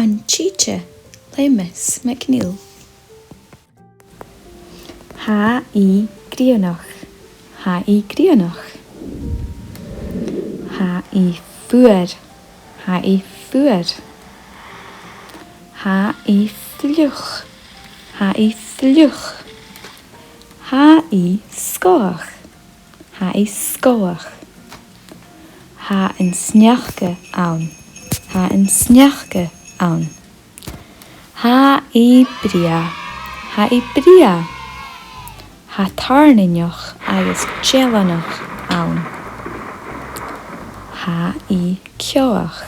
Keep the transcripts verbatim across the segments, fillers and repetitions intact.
An t-sìde le Miss McNeill. Tha i grianach. Tha i grianach. Tha i fuar. Tha i fuar. Tha i fliuch. Tha i fliuch. Tha i sgòthach. Tha i sgòthach. Tha an sneachda ann. Tha an sneachda ann. Tha i brèagha. Tha i brèagha. Tha tàirneanach agus dealanach ann. Tha i ceòthach.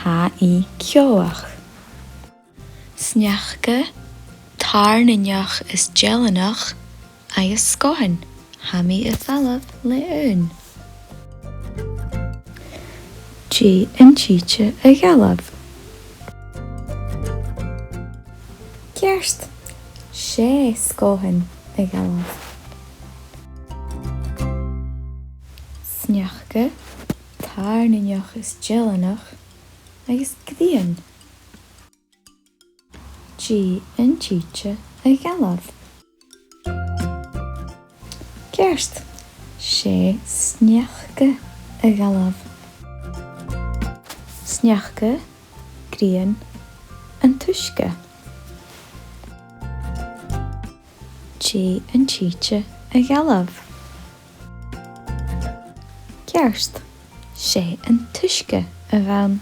Tha i ceòthach. Sneachda, tàirneanach is dealanach agus sgòthan. Tha mi a' falbh le aon. Dè an t-sìde a dh'fhalbh? Ceart, 's e sgòthan a dh'fhalbh. Sneachda, tàirneanach is dealanach agus grian. Dè an t-sìde a dh'fhalbh? Ceart, 's e sneachda a dh'fhalbh. Sneachda, grian, an t-uisge. Dè an t-sìde a dh'fhalbh? Ceart, 's e an t-uisge a bh' ann.